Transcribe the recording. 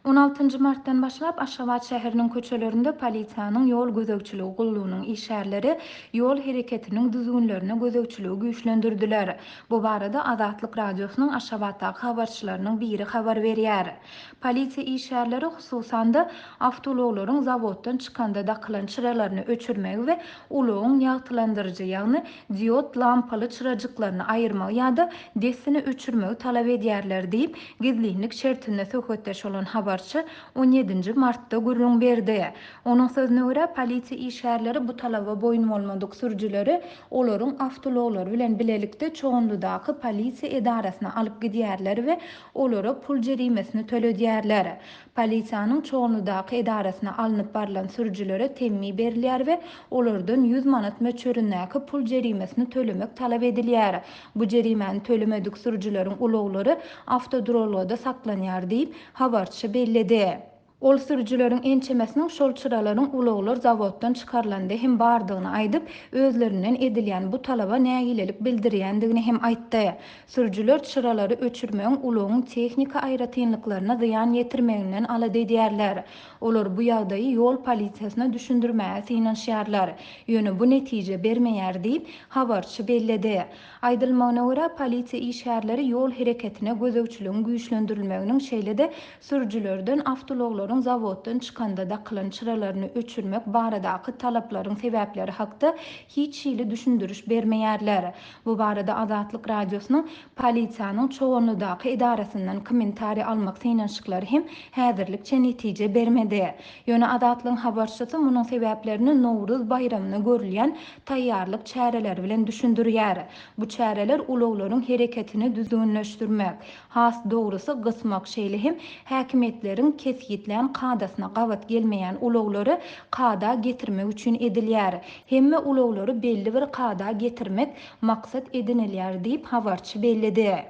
On altynjy martdan başlap, Aşgabat şäheriniň köçelerinde polisiýanyň ýol gözegçiligi gullugynyň işgärleri ýol hereketiniň düzgünlerine gözegçiligi güýçlendirdiler. Bu barada Azatlyk Radiosynyň Aşgabatdaky habarçylarynyň biri habar berýär. Polisiýa işgärleri, hususan-da, awtoulaglaryň zawoddan çykanda dakylan çyralaryny öçürmegi we ulagyň ýagtylandyryjy, ýagny diod lampaly çyrajyklaryny aýyrmagy ýa-da dessine öçürmegi talap edýärler diýip, gizlinlik şertinde söhbetdeş bolan habarçy on ýedinji martda gürrüň berdi. Onuň sözüne görä, polisiýa işgärleri bu talaba boýun bolmadyk sürüjileri olaryň awtoulaglary bilen bilelikde Çoganlydaky polisiýa edarasyna alyp gidýärler we olara pul jerimesini töledýärler. Polisiýanyň Çoganlydaky edarasyna alnyp barlan sürüjilere temmi berilýär we olardan 100 manat möçberindäki pul jerimesini tölemek talap edilýär. Bu jerimäni tölemedik sürüjileriň ulaglary awtoduralgada saklanýar diýip, habarçy belledi. Ol sürüjileriň ençemesiniň şol çyralaryň ulaglar zawoddan çykarylanda hem bardygyny aýdyp, özlerinden edilýän bu talaba nägilelik bildirýändigini hem aýtdy. Sürüjiler çyralary öçürmegiň ulagyň tehniki aýratynlyklaryna zyýan ýetirmeginden alada edýärler. Olar bu ýagdaýy ýol polisiýasyna düşündirmäge synanyşýarlar. Ýöne bu netije bermeýär diýip, habarçy belledi. Aýdylmagyna görä, polisiýa işgärleri ýol hereketine gözegçiligiň güýçlendirilmeginiň, şeýle-de sürüjilerden awtoulaglaryň zawoddan çykanda dakylan çyralaryny öçürmek baradaky talaplaryň sebäpleri hakda hiç hili düşündiriş bermeýärler. Bu barada Azatlyk Radiosynyň polisiýanyň Çoganlydaky edarasyndan kommentariý almak synanyşyklary hem häzirlikçe netije bermedi. Ýöne Azatlygyň habarçysy munuň sebäplerini Nowruz baýramyna görülýän taýýarlyk çäreleri bilen düşündirýär. Bu çäreler ulaglaryň hereketini düzgünleşdirmek, has dogrusy gysmak, şeýle hem häkimiýetleriň kesgitlän kadasyna gabat gelmeýän ulaglary kada getirmek üçin edilýär. Hemme ulaglary belli bir kada getirmek maksat edinilýär diýip, habarçy belledi.